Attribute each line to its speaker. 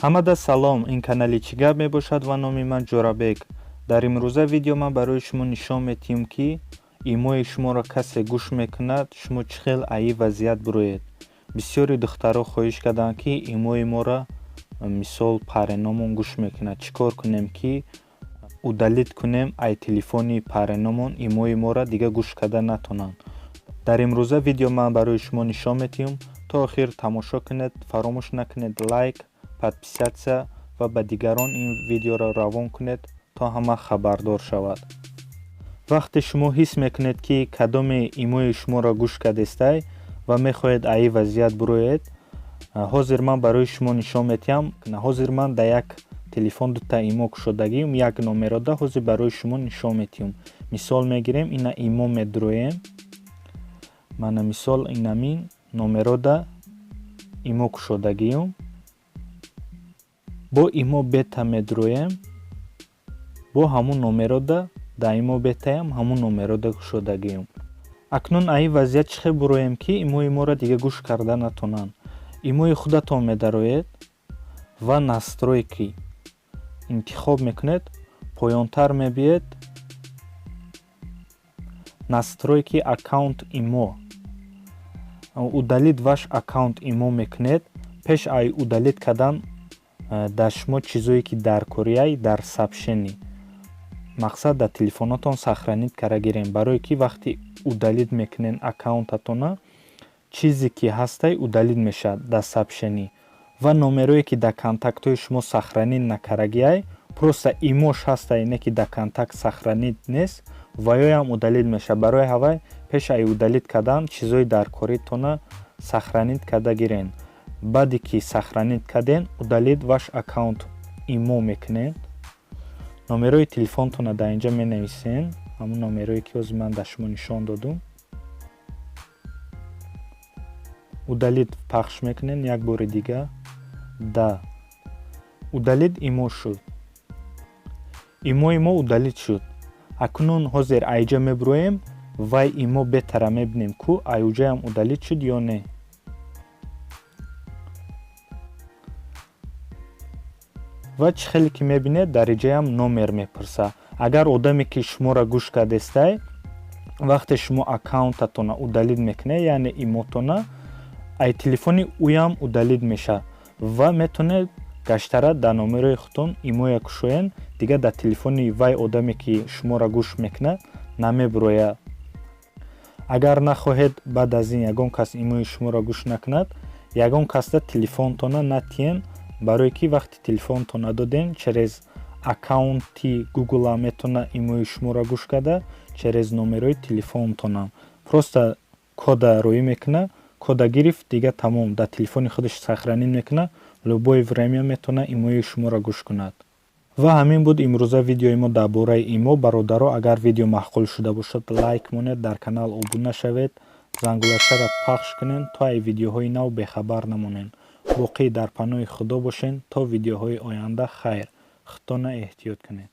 Speaker 1: Ҳамада салом, ин канали «Чӣ гап» мебошад ва номи ман Ҷӯрабек. Дар имрӯза видео ман барои шумо нишон метиҳам, ки имои шуморо касе гӯш мекунад, шумо чӣ хел аи вазъият бироед. Бисёри духтаро хоҳиш карданд, ки имои моро, мисол, пареномон гӯш мекунад, чӣ кор кунем, ки удалить кунем ай телефони пареномон, имои моро дига гӯш карда натонанд. Дар имрӯза видео ман барои шумо нишон метиҳам. То охир тамошо кунед, фаромӯш накунед лайк, подписаться ва ба дигарон ин видеоро равон кунед, то ҳама хабардор шавад. Вақте шумо ҳис мекунед, ки кадоме имои шуморо гӯш кардестай ва мехоҳед аи вазъият бироед, ҳозир ман барои шумо нишон метиҳам. Ҳозир ман дар як телефон дута имо кушодагиам, як номерода. Ҳозир барои шумо нишон метиҳам. Мисол мегирем, ина имо медуроем. Мана, мисол, инамин номерода имо кушодагиам. Бо имо бета медуроем, бо ҳамун номерода, дар имо бетаям ҳамун номерода кушодагиам. Акнун аи вазъият чӣ хел буроем, ки имои моро дига гӯш карда натонанд? Имои худатон медароед ва настройки интихоб мекунед, поёнтар мебиед, настройки аккаунт имо, удалить ваш аккаунт имо мекунед. Пеш ай удалить кардан дар шумо чизое ки дар корияй, дар сообщение, мақсад, дар телефонотон сохранить карда гирем, барое ки вақти удалить мекунен аккаунтатона, чизе ки ҳастай удалить мешавад дар сообщение ва номерое ки дар контактҳои шумо сохранить накардагиай, просто имош ҳастай, не ки дар контакт сохранить нест, ва ёям удалить мешавад. Барои ҳавай пеш ай удалить кардан чизои даркоритона сохранить карда гирен. Баъде ки сохранить карден, удалить ваш аккаунт имо мекунед, номерои телефонтона дар инҷа менависен, ҳамун номерое ки ҳозир ман дар шумо нишон додум. Удалить пахш мекунен як бори дига. Да, удалить имо шуд, имои мо удалить шуд. Акнун ҳозир айҷа мебуроем, вай имо бетара мебинем, ку айуҷаям удалить шуд ё не. Ва чӣ хеле ки мебинед, дар иҷаям номер мепурса. Агар одаме ки шуморо гӯш кардестай, вақте шумо аккаунтатона удалить мекунед, яъне имотона, ай телефони ӯям удалить мешавад ва метавонед гаштара дар номерои худтон имоя кушоен, дигар дар телефони вай одаме ки шуморо гӯш мекунад намебурояд. Агар нахоҳед баъд аз ин ягон кас имои шуморо гӯш накунад, ягон касда телефонтона натиҳен, барое ки вақти телефонтона доден, через аккаунти гугла метавона имои шуморо гӯш карда, через номерои телефонтона просто кода роӣ мекунад. Кода гирифт, дига тамом, дар телефони худаш сохранить мекунад, любое время метавона имои шуморо гӯш кунад. Ва ҳамин буд имрӯза видеои мо дар бораи имо. Бародаро, агар видео маъқул шуда бошад, лайк монед, дар канал обуна шавед, зангулачаро пахш кунед, то ай видеоҳои нав бехабар намонед. Боқӣ дар паноҳи Худо бошед то видеоҳои оянда. Хайр, худтона эҳтиёт кунед.